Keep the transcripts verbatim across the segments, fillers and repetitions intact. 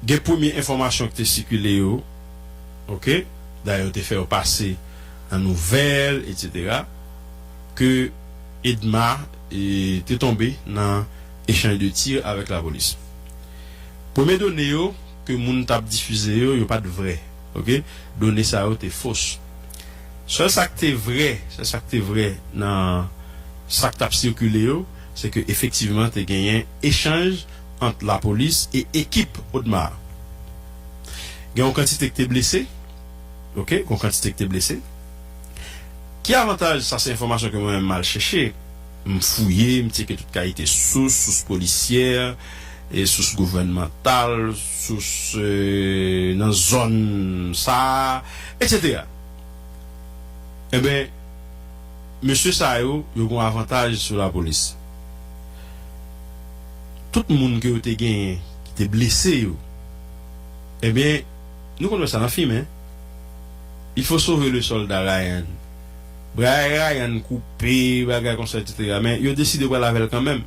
Gen premye enfòmasyon ki te sikile yo, oke, dayè yo te fè yo pase nan nouvèl, etsetera, ke Odma, e, te tonbe nan echanj de tir avèk lapolis. Premye done yo ke moun t ap difize yo, yo pa t vrè, oke? Done sa yo te fos. Sèl sa k te vrè, sèl sa k te vrè nan sa k t ap sikile yo, se ke efektivman te genyen echanj ant lapolis e ekip Odma. Gen yon kantite ki te blese, oke, gen yon kantite ki te blese. Ki avantaj, sa se enfòmasyon ke mwen menm m al chèche, m fouye, m tcheke tout kalite sous, sous polisyè, e sous gouvènmantal, sous, e, nan zòn sa a, etsetera. Enben, mesye sa yo, yo gen avantaj sou lapolis. Tout moun ke yo te genyen, ki te blese yo, enben, nou konn wè sa nan fim, en. Il faut sauver le soldat Ryan. Bra Ryan koupe, bagay konsa, etsetera. Men yo deside pral avè l kanmenm.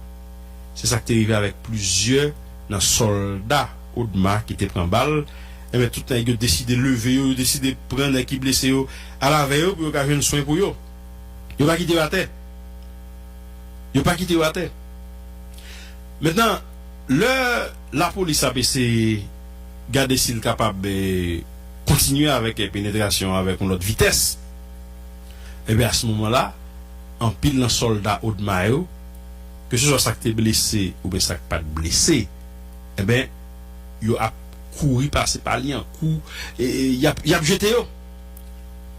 Se sa k te rive avèk plizyè nan sòlda Odma ki te pran bal. Enben, tout nèg yo deside leve yo, yo deside pran nèg ki blese yo. Al avè yo pou yo ka jwenn swen pou yo. Yo pa kite yo atè. Yo pa kite yo atè. Mentnan, lè lapolis ap eseye gade si l kapab, e, kontinye avèk, e, penetrasyon avèk yon lòt vitès, enben, a se moman la, anpil nan sòlda Odma yo, keseswa sa k te blese oubyen sa k pa t blese, enben, yo ap kouri pase pa li an kou, e, e, y ap, y ap jete yo.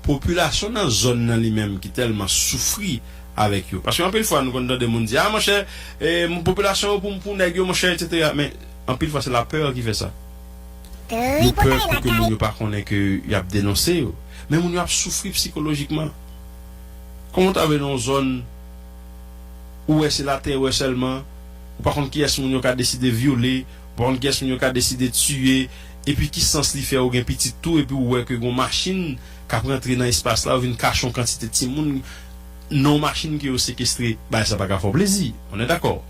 Popilasyon nan zòn nan li menm ki tèlman soufri avèk yo. Paske anpil fwa nou konn tande moun di, "A, monchè, e, popilasyon yo pou, pou nèg yo, monchè, etsetera." Men anpil fwa se lapè ki fè sa. Yo pè pou ke moun yo pa konnen ke y ap denonse yo. Men moun yo ap soufri sikolojikman. Kòman w ta vle nan yon zòn ou wè se laterè sèlman, ou pa konn kiyès moun yo ka deside vyole, ou pa konn kiyès moun yo ka deside tiye, epi ki sans li fè ou gen pitit tou, epi ou wè ke gon machin k ap rantre nan espas la, ou vin kache yon kantite timoun nan yon machin ke yo sekestre, bagay sa pa ka fè w plezi. On est d'accord?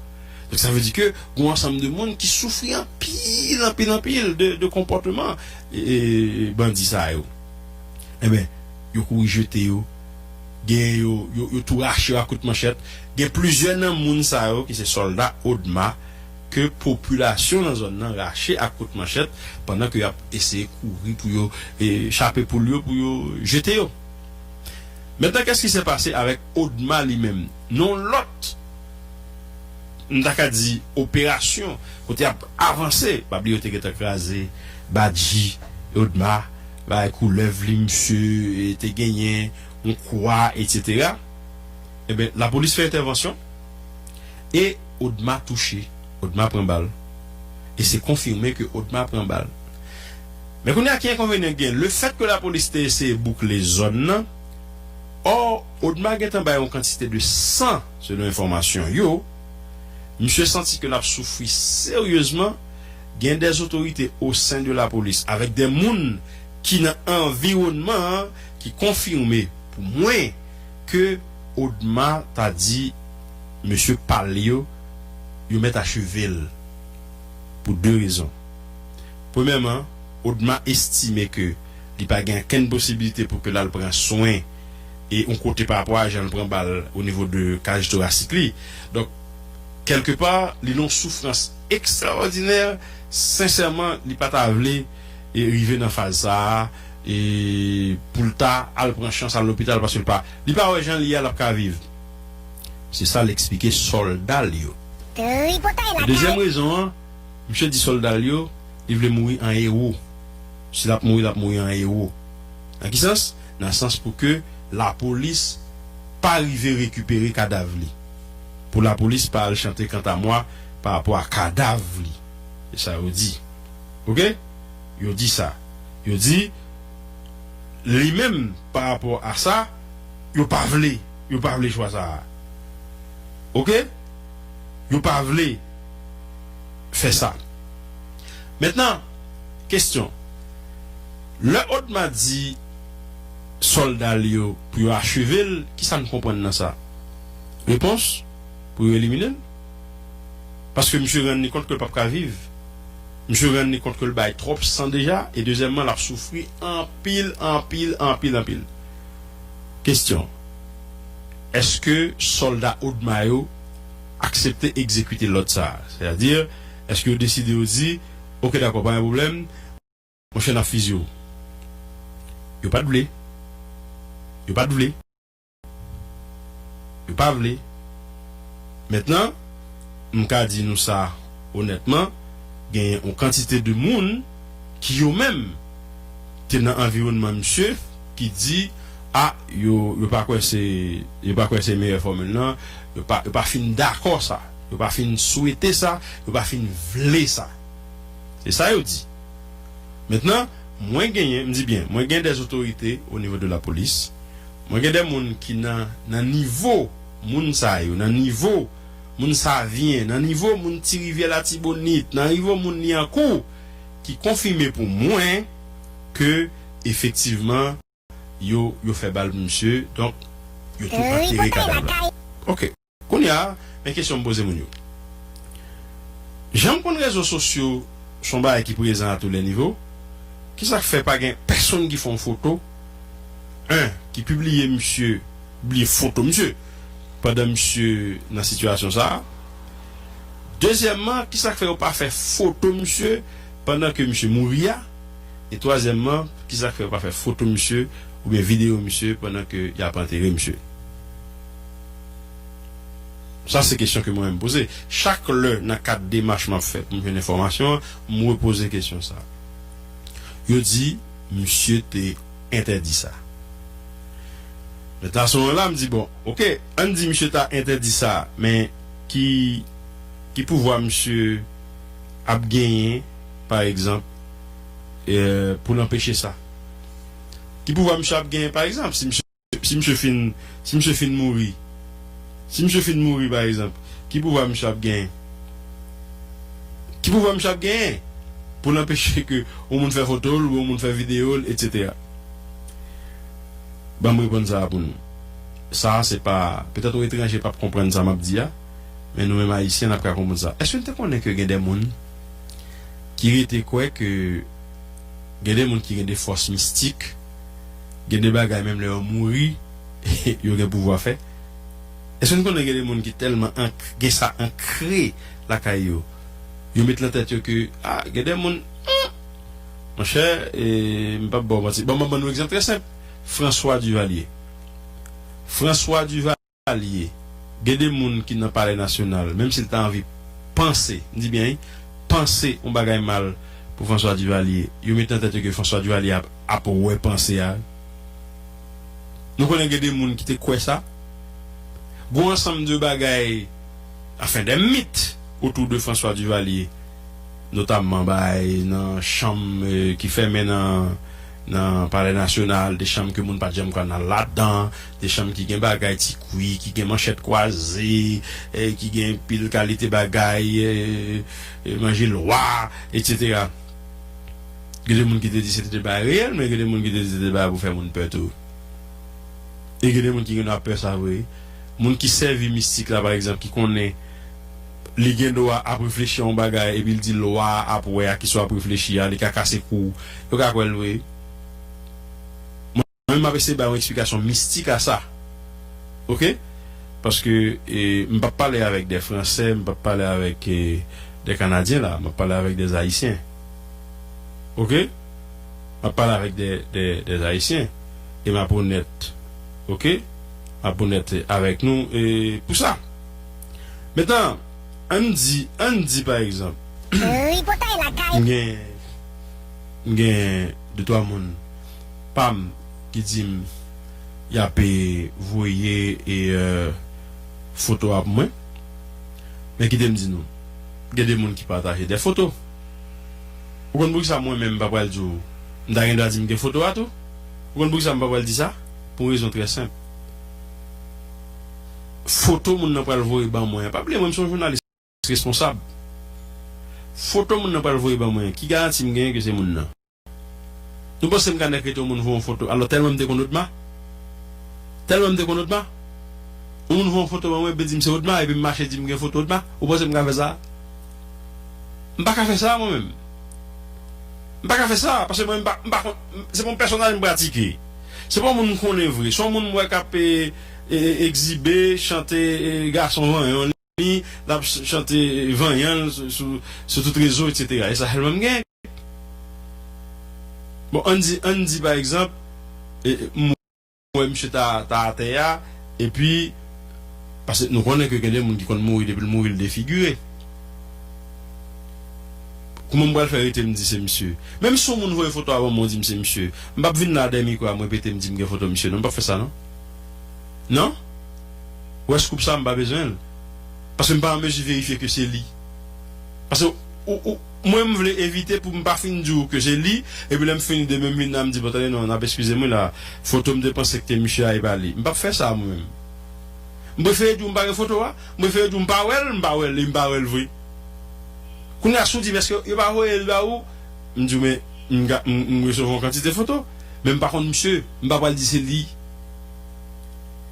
Donk, sa vle di ke gon ansanm de moun ki soufri anpil, anpil, anpil de, de konpòtman, e, e, bandi sa yo. Enben, yo kouri jete yo, gen yo, yo, yo tou rache yo ak kout manchèt. Gen plizyè nan moun sa yo ki se sòlda Odma ke popilasyon nan zòn nan rache ak kout manchèt pandan ke y ap eseye kouri pou yo, e, chape poul yo, pou yo jete yo. Mentnan, qu'est-ce qui s'est passé avec Odma li menm? Nan yon lòt, m ta ka di, operasyon, kote y ap avanse, pa bliye yo te gentan kraze badji Odma, bay koulèv li, misye, e, te genyen, yon kwa, etsetera. Enben, lapolis fè entèvansyon e Odma touche, Odma pran bal. E se konfime ke Odma pran bal. Men kounye a, ki enkonvenyan gen? Lefèt ke lapolis te eseye boukle zòn nan, ò, Odma gentan bay yon kantite de san, selon enfòmasyon yo. Misye santi ke l ap soufri seryezman. Gen dè otorite o sen de lapolis, avèk dè moun ki nan anviwònman an, ki konfime pou mwen ke Odma ta di mesye pa l yo, yo mèt acheve l pou de rezon. Premyèman, Odma estime ke li pa gen okenn posibilite pou ke l al pran swen e yon kote pa rapò a jan l pran bal o nivo de kaj torasik li. Donk, kèlkepa, li nan yon soufrans ekstraòdinè, sensèman, li pa ta vle e rive nan faz sa a, e pou l ta al pran chans al lopital, paske l pa, li pa wè jan l ye a l ap ka viv. Se sa l eksplike sòlda l yo. Tripotay lakay. Dezyèm rezon an, misye di sòlda l yo, li vle mouri an ewo. Si l ap mouri, l ap mouri an ewo. Nan ki sans? Nan sans pou ke lapolis pa rive rekipere kadav li. Pou lapolis pa al chante kantamwa pa rapò a kadav li. Se sa yo di. Oke? Yo di sa. Yo di, li menm, pa rapò a sa, yo pa vle, yo pa vle chwa sa a. Oke? Yo pa vle fè sa. Mentnan, kesyon. Lè Odma di sòlda l yo pou yo acheve l, kisa n konprann nan sa? Repons, pou yo elimine l. Paske misye rann li kont ke l p ap ka viv. Misye rann li kont ke l bay twòp san deja, e dezyèmman, l ap soufri anpil, anpil, anpil, anpil. Kesyon, èske sòlda ODMA yo aksepte egzekite lòd sa a? Sètadi, èske yo deside, yo di, oke, dakò, pa gen pwoblèm, monchè, n ap fiziye w? Yo pa t vle. Yo pa t vle. Yo pa vle. Mentnan, m ka di nou sa onètman, genyen yon kantite de moun ki yo menm te nan anviwònman misye ki di, a, yo, yo pa kwè se, yo pa kwè se meyè fòmil lan, yo pa, yo pa fin dakò sa, yo pa fin swete sa, yo pa fin vle sa. Se sa yo di. Mentnan, mwen genyen, m di byen, mwen gen dè otorite o nivo de lapolis. Mwen gen dè moun ki nan, nan nivo moun sa yo, nan nivo moun Savyen, nan nivo moun Ti Rivyè Latibonit, nan nivo moun Lyankou, ki konfime pou mwen ke efektivman, yo, yo fè bal pou misye, donk, yo tou antere kadav la. Oke. Kounye a, men kesyon m poze moun yo. Jan m konn rezo sosyo, se yon bagay ki prezan a tou lè nivo. Kisa k fè pa gen pèsonn ki fè yon foto, en, ki pibliye misye, pibliye foto misye, pandan misye nan sitiyasyon sa a? Dezyèmman, kisa k fè yo pa fè foto misye pandan ke misye mouri a? E twazyèmman, kisa k fè yo pa fè foto misye oubyen videyo misye pandan ke y ap antere misye? Sa se kesyon ke mwen menm poze. Chak lè nan kad demach m ap fè pou m jwenn enfòmasyon an, m repoze kesyon sa. Yo di misye te entèdi sa. Mentnan sou la, m di, bon, oke, ann di misye ta entèdi sa, men ki, ki pouvwa misye ap genyen, pa egzanp, eh, pou l anpeche sa? Ki pouvwa misye ap genyen, pa egzanp, si misye, si misye fin, si misye fin mouri? Si misye fin mouri, pa egzanp, ki pouvwa misye ap genyen? Ki pouvwa misye ap genyen pou l anpeche ke yon moun fè foto l, ou yon moun fè videyo l, etsetera? Ban m reponn sa a pou nou. Sa a se pa, petèt yon etranje p ap konprann sa m ap di a, men nou menm Ayisyen, n ap ka konprann sa. Èske n te konnen ke gen de moun ki rete kwè ke gen de moun ki gen de fòs mistik, gen de bagay menm lè yo mouri, yo gen pouvwa fè? Èske n konnen gen de moun ki tèlman ank-, gen sa ankre lakay yo, yo met lan tèt yo ke, a, gen de moun, hmm, monchè, e, m p ap ba w manti. Bon, m ap ban nou egzanp trè senp. François Duvalier. François Duvalier, gen de moun ki nan Palè Nasyonal, menm si l ta anvi panse, m di byen, wi, panse yon bagay mal pou François Duvalier, yo met nan tèt yo ke François Duvalier ap, ap wè panse a. Nou konnen gen de moun ki te kwè sa. Gon ansanm de bagay, anfen, de mit otou de François Duvalier, notamman bay nan chanm, eh, ki fèmen nan, nan Palè Nasyonal, de chanm ke moun pa t janm konn al ladan, de chanm ki gen bagay ti kwi, ki gen manchèt kwaze, eh, ki gen pil kalite bagay, eh, eh, manje lwa, etsetera. Gen de moun ki te di se te de bagay reyèl, men gen de moun ki te di se te de bagay pou fè moun pè tou. E gen de moun ki gen dwa pè sa vre. Moun ki sèvi mistik la, pa egzanp, ki konnen li gen dwa ap reflechi a yon bagay, epi l di lwa a ap wè a ki sa w ap reflechi a, li ka kase kou w. Yo ka kwè l vre. Mwen, m ap eseye ba yon eksplikasyon mistik a sa. Oke? Paske, e, m p ap pale avèk de Fransè, m p ap pale avèk, e, de Kanadyen la, m ap pale avèk de Ayisyen. Oke? M ap pale avèk de, de, de Ayisyen. E m ap onèt. Oke? M ap onèt avèk nou, e, pou sa. Mentnan, ann di, ann di pa egzanp, m gen, m gen de twa moun pa m ki di m y ap, e, voye, e, e, foto a pou mwen. Men kite m di nou, gen de moun ki pataje de foto. Ou konn poukisa mwen menm m pa pral di w, m ta gen dwa di m gen foto a tou? Ou konn poukisa m pa pral di sa? Pou yon rezon trè senp. Foto moun nan pral voye ban mwen an, pa bliye mwen, m se yon jounalis responsab. Foto moun nan pral voye ban mwen, ki garanti m genyen ke se moun nan? Nou panse m ka nèk rete yon moun voye yon foto, alò tèlman m te konn ODMA? Tèlman m te konn ODMA? Yon moun voye yon foto ban mwen, epi di m se ODMA, epi m mache di m gen foto ODMA? Ou panse m ka fè sa? M pa ka fè sa, mwen menm. M pa ka fè sa, paske mwen, m pa, m pa konn, se pa yon pèsonaj m pratike. Se pa yon moun m konnen vre. Se yon moun m wè k ap, e, e, egzibe, chante, e, gason vanyan li, l ap ch-, chante, e, vanyan l sou, sou, sou tout rezo, etsetera. E sa sèlman m gen. Bon, ann di, ann di, pa egzanp, e, e, m wè misye ta, ta atè a, epi, paske nou konnen ke gen de moun ki konn mouri, depi l mouri, l defigire. Kouman m pral fè rete m di se misye? Menm si yon moun voye foto a ban mwen, di m se misye, m p ap vin la dèyè mikwo a, m repete, m di m gen foto misye, non, m p ap fè sa, non. Non? Ou wè scoop sa, m pa bezwen l. Paske m pa an mezi verifye ke se li. Paske ou, ou, mwen, m vle evite pou m pa fin di w ke se li, epi lè m fini demen, m vin la, m di, bon, tande non, n ap eskize m wi la, foto m te panse ke te misye a, e pa li. M p ap fè sa, mwen menm. M prefere di w m pa gen foto a, m prefere di w m pa wè l, m pa wè l, e m pa wè l vre. Kounye a, si w di m, èske yo pa voye l ba ou? M di w, men, m, ga- m, m resevwa yon kantite foto, men m pa konn misye, m pa pral di se li.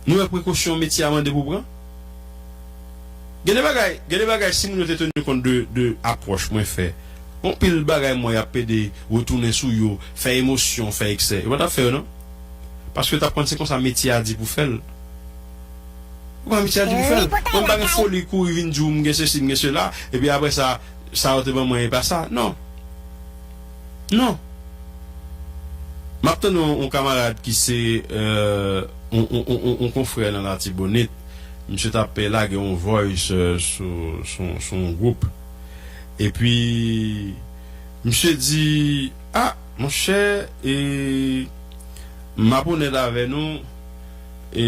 Nou wè prekosyon metye a mande pou pran? Gen de bagay, gen de bagay, si moun yo te teni kont de, de apwòch mwen fè, yon pil bagay mwen y ap pede retounen sou yo, fè emosyon, fè eksè. Yo pa t ap fè yo, non. Paske yo t ap konn se konsa metye a di pou fè l. Ou konn metye a di pou fè l. Mwen, m pa gen foli kouri vin di w m gen sesi, m gen sela, epi apre sa, sa yo te ban mwen, e pa sa. Non. Non. M ap tann yon, yon kamarad ki se, euh, yon, yon, yon, yon, yon konfrè nan Latibonit. Misye t ap, eh, lage yon voice, euh, sou, sou, sou yon gwoup. Epi, misye di, ah, monchè, e, m ap onèt avè nou, e,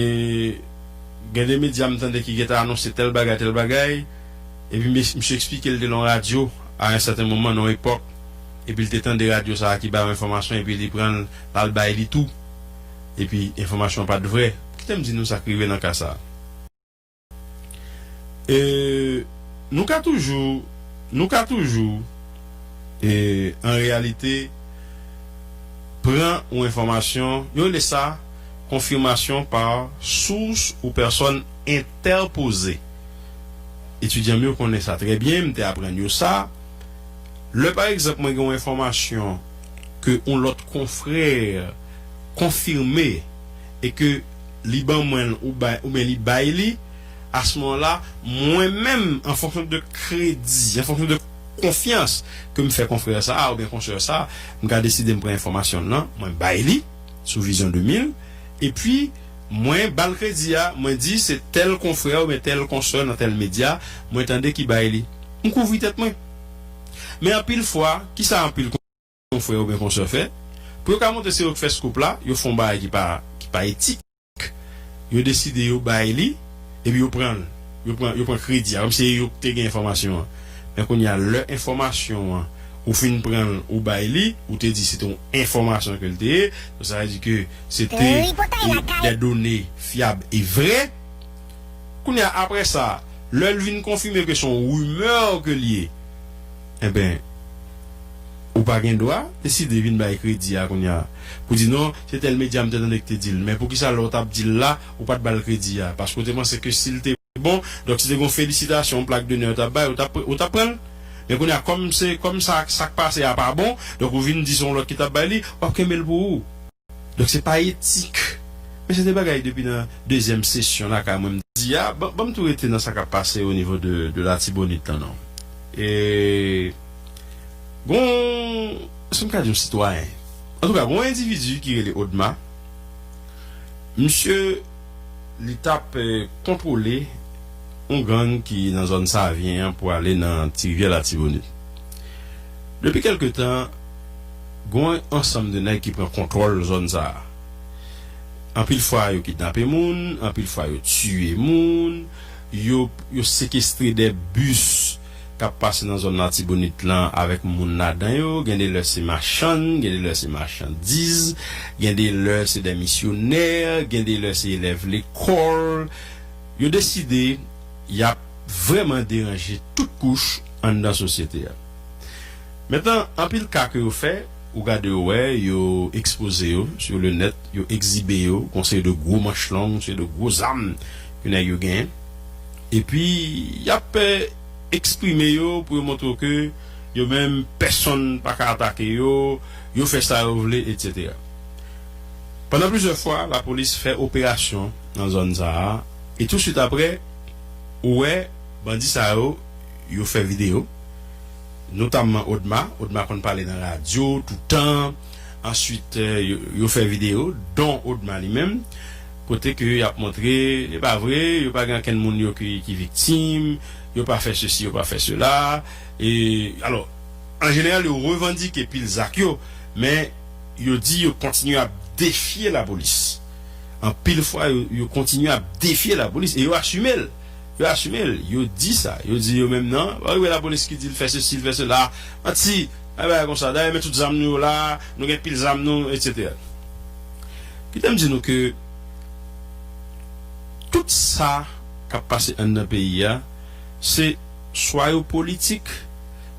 gen de medya m tande ki gentan anonse tèl bagay, tèl bagay, epi mes- misye eksplike l te nan yon radyo a yon sèten moman, nan yon epòk, epi l te tande radyo sa a ki bay yon enfòmasyon, epi li pran l, l al bay li tou, epi enfòmasyon an pa t vrè. Kite m di nou sa k rive nan ka sa a. E, nou ka toujou, nou ka toujou, e, an reyalite, pran yon enfòmasyon, yo rele sa confirmation par source ou personne interposée. Etidyan m yo konnen sa trè byen, m te aprann yo sa. Lè, pa egzanp, mwen gen yon enfòmasyon ke yon lòt konfrè konfime e ke li ban mwen l ou bay, oubyen li bay li, a ce moment-là, mwen menm, an fonksyon de kredi, an fonksyon de konfyans ke m fè konfrè sa a oubyen konsè sa a, m ka deside m pran enfòmasyon l lan, mwen bay li sou Vizyon de mil, epi mwen ba l kredi a, mwen di se tèl konfrè oubyen tèl konsè nan tèl medya, mwen tande ki bay li. M kouvri tèt mwen. Men anpil fwa, kisa anpil konfrè oubyen konsè fè? Pou yo ka montre se yo k fè scoop la, yo fè yon bagay ki pa, ki pa etik. Yo deside yo bay li, epi yo pran l. Yo pran, yo pran kredi a, kòmsi se yo k te gen enfòmasyon an. Men kounye a, lè enfòmasyon an, ou fin pran l, ou bay li, ou te di se te yon enfòmasyon ke l te ye, donk sa vle di ke se te, e, des données fiables et vraies. Kounye a, apre sa, lè l vin konfime ke se yon rimè ke l ye, enben, ou pa gen dwa deside vin bay kredi a kounye a. Pou di non, se tèl medya m te tande ki te di l. Men poukisa lè w t ap di l la, ou pa t ba l kredi a? Paske w te panse ke si l te bon, donk si te gen yon felisitasyon, yon plak donè yo t ap bay, ou t ap, ou t ap pran l. Men kounye a, kòm se, kòm sa, sa k pase a pa bon, donk ou vin di se yon lòt ki t ap bay li, w ap kenbe l pou ou. Donk se pa etik. Men se de bagay depi nan dezyèm sesyon lakay mwen m di a, ban, ban m tou rete nan sa k ap pase o nivo de, de Latibonit lan non. E gon, èske m ka di yon sitwayen? Antouka, gon endividi ki rele Odma. Misye, li t ap, eh, kontwole yon gang ki nan zòn Savyen an pou ale nan Ti Rivyè Latibonit. Depi kèlke tan, gon ansanm de nèg ki pran kontwòl zòn sa a. Anpil fwa, yo kidnape moun, anpil fwa, yo tiye moun, yo, yo sekestre de bis k ap pase nan zòn Latibonit lan avèk moun ladan yo. Gen de lè se machann, gen de lè se machandiz, gen de lè se de misyonè, gen de lè se elèv lekòl. Yo deside y ap vrèman deranje tout kouch anndan sosyete a. Mentnan, anpil ka ke yo fè, ou gade yo wè, yo ekspoze yo sur le net, yo egzibe yo, gon seri de gwo manch long, gon seri de gwo zam ke nèg yo genyen. Epi, y ap, eh, eksprime yo pou yo montre w ke yo menm, pèsonn pa ka atake yo, yo fè sa yo vle, etsetera. Pandan plizyè fwa, lapolis fè operasyon nan zòn sa a, e touswit apre, ou wè bandi sa yo, yo fè videyo, notamman Odma. Odma konn pale nan radyo toutan. Answit, eh, yo, yo fè videyo, don Odma li menm, kote ke y ap montre, e pa vre, yo pa gen ankenn moun yo ki, ki viktim, yo pa fè sesi, yo pa fè sela. E, alò, an jeneral, yo revandike pil zak yo, men yo di yo kontinye ap defye lapolis. Anpil fwa, yo, yo kontinye ap defye lapolis e yo asime l. Yo asime l. Yo di sa. Yo di yo menm nan. Pa gen lapolis ki di l fè sesi, l fè sela. Manti. Ay bagay konsa. Dayè, men tout zam nou yo la. Nou gen pil zam nou, etsetera. Kite m di nou ke tout sa k ap pase anndan peyi a, se swa yo politik,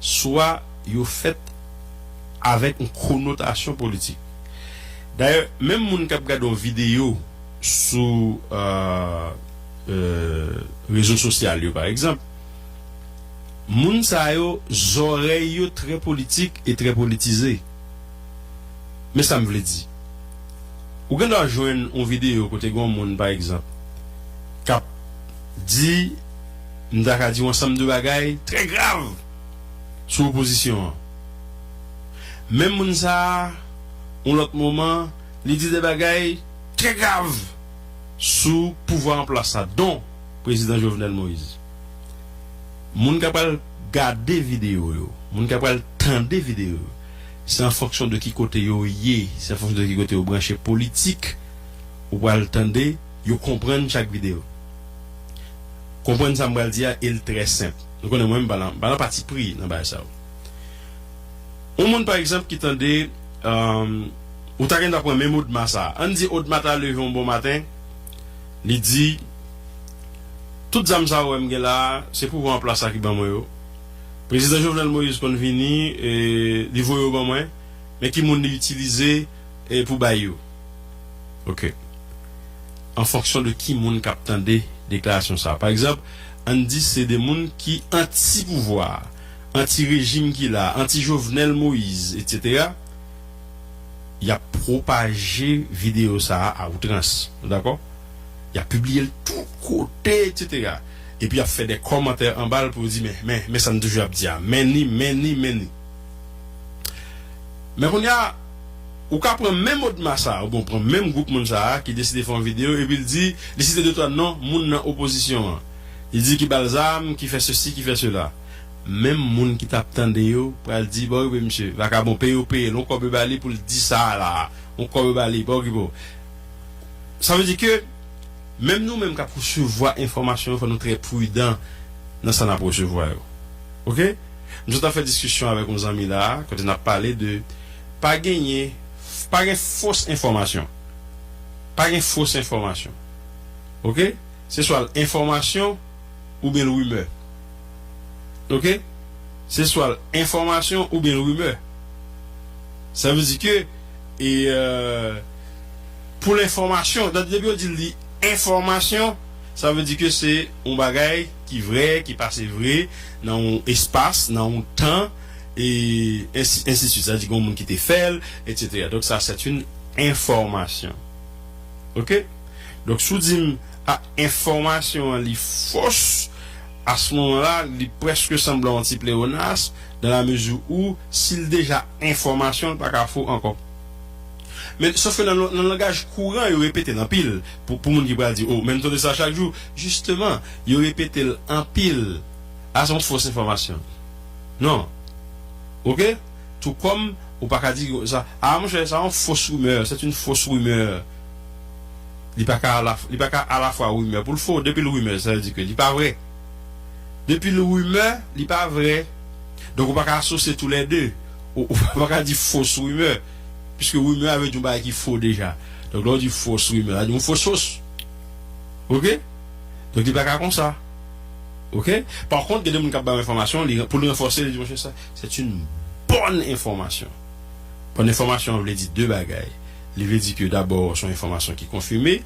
swa yo fèt avèk yon konotasyon politik. Dayè, menm moun k ap gade yon videyo sou, euh, euh, rezo sosyal yo, pa egzanp, moun sa yo, zòrèy yo trè politik e trè politize. Men sa m vle di. Ou gen dwa jwenn yon videyo kote gen yon moun, pa egzanp, k ap di, m ta ka di, yon ansanm de bagay trè grav sou opozisyon an. Menm moun sa a, yon lòt moman, li di de bagay trè grav sou pouvwa an plas la, don prezidan Jovenel Moïse. Moun k ap pral gade videyo yo, moun k ap pral tande videyo yo, se an fonksyon de ki kote yo ye, se an fonksyon de ki kote yo branche politik, ou pral tande, yo konprann chak videyo. Konprann sa m pral di a, e l trè senp. Nou konnen mwen, m pa nan, m pa nan pati pri nan bagay sa yo. Yon moun, pa egzanp, ki tande, euh, ou ta gen dwa pran menm Odma sa. Ann di Odma ta leve yon bon maten, li di, tout zam sa ou wè m gen la a, se pouvwa an plas la ki ban mwen yo. Prezidan Jovenel Moïse konn vini, e, li voye yo ban mwen, men ki moun li itilize, e, pou bay yo. Ok. An fonksyon de ki moun k ap tande deklarasyon sa a. Pa egzanp, ann di se de moun ki anti pouvwa, anti rejim ki la, anti Jovenel Moïse, etsetera. Y ap pwopaje videyo sa a a outrans. Nou dakò? Y ap pibliye l tout kote, etsetera. Epi y ap fè de kòmantè anba l pou yo di, men, men, men sa n toujou ap di a. Men ni, men ni, men ni. Men kounye a, ou ka pran menm Odma sa a, oubyen w pran menm gwoup moun sa a ki deside fè yon videyo, epi l di, li site de twa non moun nan opozisyon an. Li di ki ba l zam, ki fè sesi, ki fè sela. Menm moun ki t ap tande yo pral di, bon, wi, misye, vakabon, peye yo peye l, yon kòb yo ba li pou l di sa a la, yon kòb yo ba li, pa okipe w. Sa vle di ke, menm nou menm k ap resevwa enfòmasyon yo, fò nou trè pridan nan sa n ap resevwa yo. Ok? M sot ap fè diskisyon avèk yon zanmi la a, kote n ap pale de pa genyen, pa gen fos enfòmasyon. Pa gen fos enfòmasyon. Ok? Se swa l enfòmasyon oubyen l rimè. Ok? Se swa l enfòmasyon oubyen l rimè. Sa vle di ke, e, euh, pou l enfòmasyon, depi yo di li enfòmasyon, sa vle di ke se yon bagay ki vrè, ki pase vre, nan yon espas, nan yon tan, e ensi, ensi de suite. Sa vle di gen yon moun ki te fè l, etsetera. Donk, sa, c'est une information. Ok? Donk, si w di m, a, enfòmasyon an li fos, a se moman la, li prèske sanble yon ti pleyonas, dans la mesure où, si l deja enfòmasyon, l pa ka fo ankò. Men, sòf ke nan, nan langaj kouran, yo repete l anpil. Pou, pou moun ki pral di, o, men m tande sa chak jou. Jisteman, yo repete l anpil. A se yon fos enfòmasyon. Non. Ok? Tou kòm ou pa ka di sa, a, monchè, sa yon fos rimè, c'est une fausse rumeur. Li pa ka ala, li pa ka alafwa rimè pou l fo. Depi l rimè, sa vle di ke li pa vrè. Depi l rimè, li pa vrè. Donk, ou pa ka asosye toulède. Ou, ou pa ka di fos rimè. Piske rimè a vle di yon bagay ki fo deja. Donk, lè w di fos rimè, sa vle di yon fos fos. Ok? Donk, li pa ka konsa. Ok? Pa kont, gen de moun k ap ba w enfòmasyon, li, pou l ranfòse, li di, monchè, sa, c'est une bonne information. Bòn enfòmasyon an vle di de bagay. Li vle di ke dabò, se yon enfòmasyon ki konfime.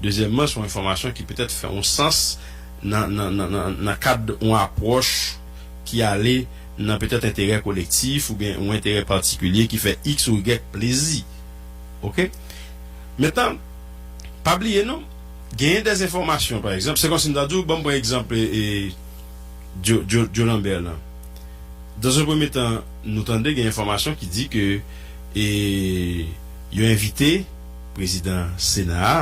Dezyèmman, se yon enfòmasyon ki petèt fè yon sans nan, nan, nan, nan, nan kad yon apwòch ki ale nan petèt enterè kolektif oubyen yon enterè patikilye ki fè X ou Y plezi. Oke? Mentnan, pa bliye non, genyen dè enfòmasyon, pa egzanp, se kòmsi m ta di w, ban m pran egzanp e, e, Joe, Joe, Joe Lambert lan. Dans un premier temps, nou tande gen enfòmasyon ki di ke e, yo envite prezidan Sena a,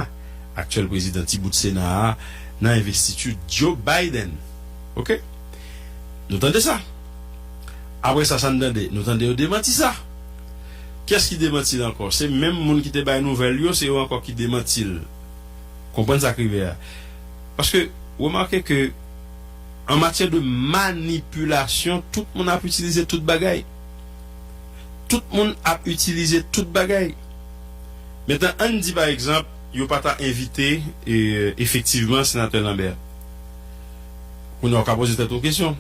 aktyèl prezidan ti bout Sena a, nan envestiti Joe Biden. Oke? Nou tande sa. Apre sa, sa n tande? Nou tande yo demanti sa. Kiyès ki demanti l ankò? Se menm moun ki te bay nouvèl yo, se yo ankò ki demanti l. Konprann sa k rive a. Paske, remake ke, an matyè de manipilasyon, tout moun ap itilize tout bagay. Tout moun ap itilize tout bagay. Mentnan, ann di, pa egzanp, yo pa ta envite, e, efektivman, Senatè Lambert. Kounye a, w ka poze tèt ou kesyon.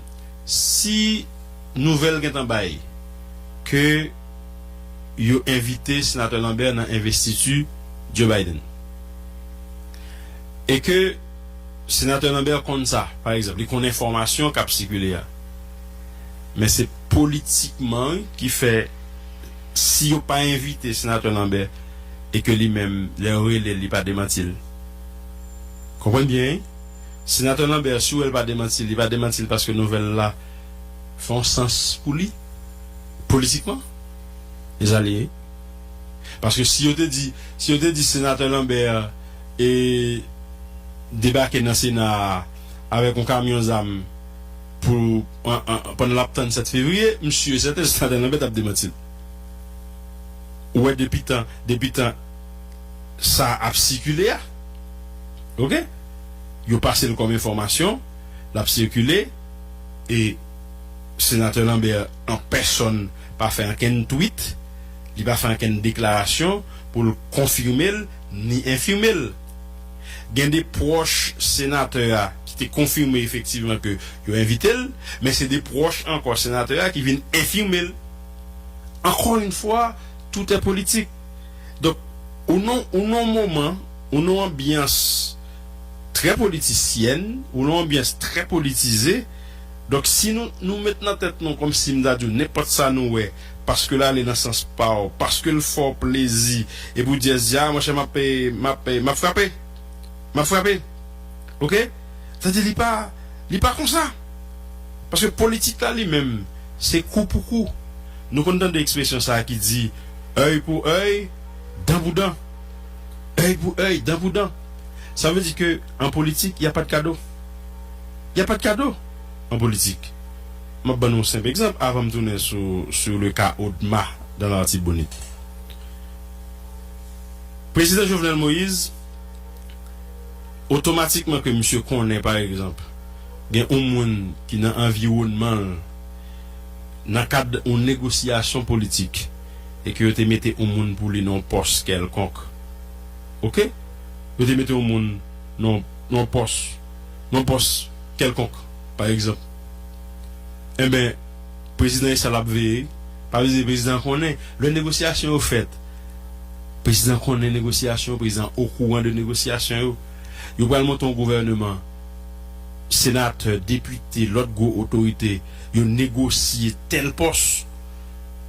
Si nouvèl gentan bay ke yo envite Senatè Lambert nan envestiti Joe Biden, e ke Senatè Lambert konn sa, pa egzanp, li konn enfòmasyon k ap sikile a. Men se politikman, wi, ki fè, si yo pa envite Senatè Lambert, e ke li menm, lè yo rele l, li pa demanti l. Konprann byen, wi? Senatè Lambert, si w wè l pa demanti l, li pa demanti l paske nouvèl la fè yon sans pou li, politikman. E sa l ye. Paske si yo te di, si yo te di Senatè Lambert, e, debake nan Sena a avèk yon kamyon zam pou, an, an, pandan l ap tann sèt fevriye, m si e sèten Senatè Lambert t ap demanti l. Ou wè, depi tan, depi tan sa ap sikile a, oke? Yo pase l kòm enfòmasyon, l ap sikile, e Senatè Lambert an pèsòn pa fè ankenn tweet, li pa fè ankenn deklarasyon pou l konfime l ni enfime l. Gen de pwòch senatè a ki te konfime efektivman ke yo envite l, men se de pwòch ankò senatè a ki vin enfime l. Encore une fois, tout est politique. Donk, ou nan, ou nan yon moman, ou nan yon anbyans trè politisyèn, ou nan yon anbyans trè politize. Donk, si nou, nou met nan tèt nou kòmsi m ta di w nenpòt sa nou wè, paske l ale nan sans pa w, paske l fè w plezi, epi w di, "S J A, monchè, m ap, m ap, m ap frape. M ap frape." Oke? Sa di li pa, li pa konsa. Paske politik la li menm, se kou pou kou. Nou konn tande ekspresyon sa a ki di, œil pour œil, dent pour dent. Œil pour œil, dent pour dent. Sa vle di ke an politik, y a pas de cadeau. Y a pas de cadeau an politik. M ap ban nou yon senp egzanp avan m tounen sou, sou le ka Odma dans l'Artibonite. Prezidan Jovenel Moïse, otomatikman ke misye konnen, pa egzanp, gen yon moun ki nan anviwònman l, nan kad yon negosyasyon politik, e ke yo te mete yon moun pou li nan yon pòs kèlkonk. Oke? Yo te mete yon moun nan, nan yon pòs, nan yon pòs kèlkonk, pa egzanp. Enben, prezidan e sa l ap veye. Pa vle di prezidan konnen. Lè negosyasyon yo fèt, prezidan konnen negosyasyon, prezidan okouran de negosyasyon yo. Yo pral monte yon gouvèneman. Senatè, depite, lòt gwo otorite, yo negosye tèl pòs.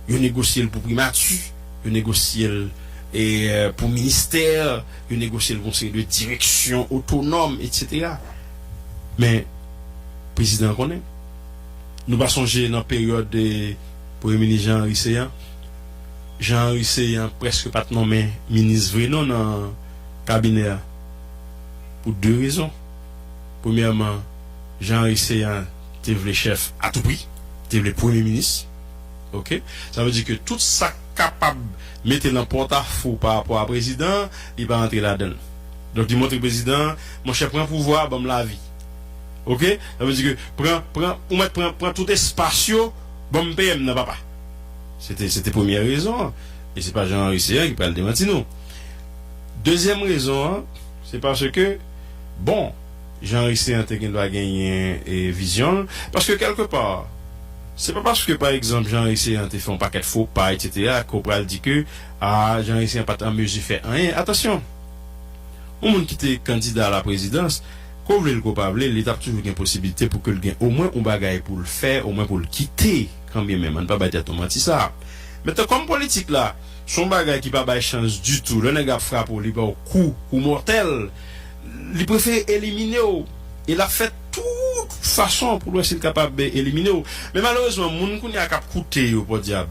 Yo negosye l pou primati, yo negosye l, e, pou ministè, yo negosye l pou yon seri de direksyon otonòm, etsetera. Men, prezidan konnen. Nou pa sonje nan peryòd, e, Premye Minis Jean Henry Céant? Jean Henry Céant prèske pa t nonmen minis vre non nan kabinè a. Pou de rezon. Premyèman, Jean Henry Céant te vle chèf a tou pri, te vle premye minis. Oke? Sa vle di ke tout sa k kapab mete l an pòtafo pa rapò a prezidan, li pa rantre ladan l. Donk, li montre prezidan, monchè, pran pouvwa, ban m lavi. Oke? Sa vle di ke pran, pran, ou mèt pran, pran tout espas yo, ban m P M nan, papa. Se te, se te premyè rezon an. E se pa Jean Henry Céant ki pral demanti nou. Dezyèm rezon an, se paske, bon, Jean Henry Céant te gen dwa genyen, e, vizyon l. Paske, kèlkepa, se pa paske, pa egzanp, Jean Henry Céant te fè yon pakèt fo pa, etsetera, ke w pral di ke, a, Jean Henry Céant pa t an mezi fè anyen. Atansyon! Yon moun ki te kandida a la prezidans, Ko vle l, ko pa vle l, li t ap toujou gen posibilite pou ke l gen omwen yon bagay pou l fè, omwen pou l kite, kanbyen menm, ann pa bay tèt nou manti sa. Mentnan, kòm politik la, se yon bagay ki pa bay chans ditou, lè nèg ap frape w, li ba w kou, kou mòtèl, li prefere elimine w. E l ap fè tout fason pou l wè si l kapab elimine w. Men malerezman, moun kounye a k ap koute yo, podyab,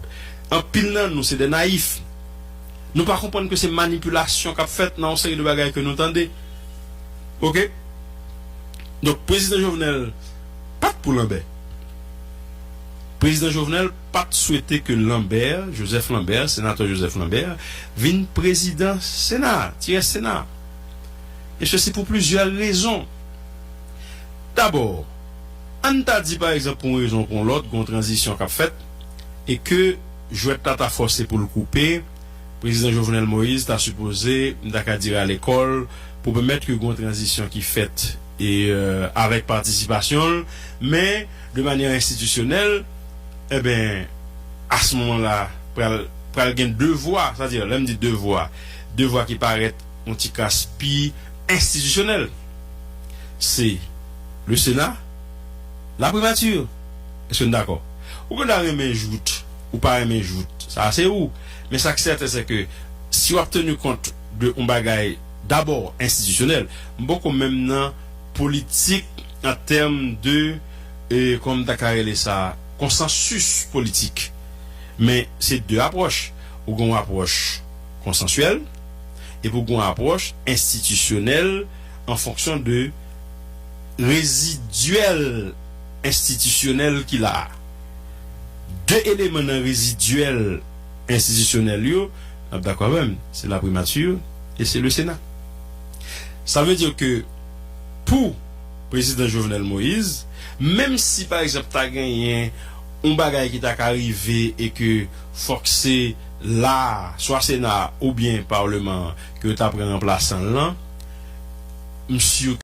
anpil nan nou se de nayif. Nou pa konprann ke se manipilasyon k ap fèt nan yon seri de bagay ke nou tande. Oke? Donk, prezidan Jovenel pa t pou Lanbè. Prezidan Jovenel pa t swete ke Lanbè, Joseph Lambert, senatè Joseph Lambert, vin prezidan Sena, ti rès Sena. E sesi pou plizyè rezon. Dabò, ann ta di, pa egzanp, pou yon rezon ou pou yon lòt, gen yon tranzisyon k ap fèt, e ke jwèt la ta fòse pou l koupe, prezidan Jovenel Moïse ta sipoze, m ta ka di, rale kò l pou pèmèt ke gen yon tranzisyon ki fèt e, euh, avèk patisipasyon l, men de manyè enstitisyonèl, enben, a se moman la, pral, pral gen de vwa, sa di, lè m di de vwa, de vwa ki parèt yon ti kras pi enstitisyonèl. Se le Sena, la Primati. Èske n dakò? Ou gen dwa renmen jout, ou pa renmen jout, sa se ou. Men sa k sèten, se ke si w ap teni kont de yon bagay dabò enstitisyonèl, m poko menm nan politik an tèm de, e, kòman m ta ka rele sa, konsansis politik. Men se de apwòch. Ou gen yon apwòch konsansyèl, epi ou gen yon apwòch enstitisyonèl an fonksyon de rezidyèl enstitisyonèl ki la a. De eleman nan rezidyèl enstitisyonèl yo, n ap dakò avè m, se la Primati e se le Sena. Sa vle di ke pou prezidan Jovenel Moïse, menm si, pa egzanp, ta genyen yon bagay ki ta ka rive e ke fòk se la, swa Sena a oubyen Paleman an, ke yo ta pran ranplasan l lan, m si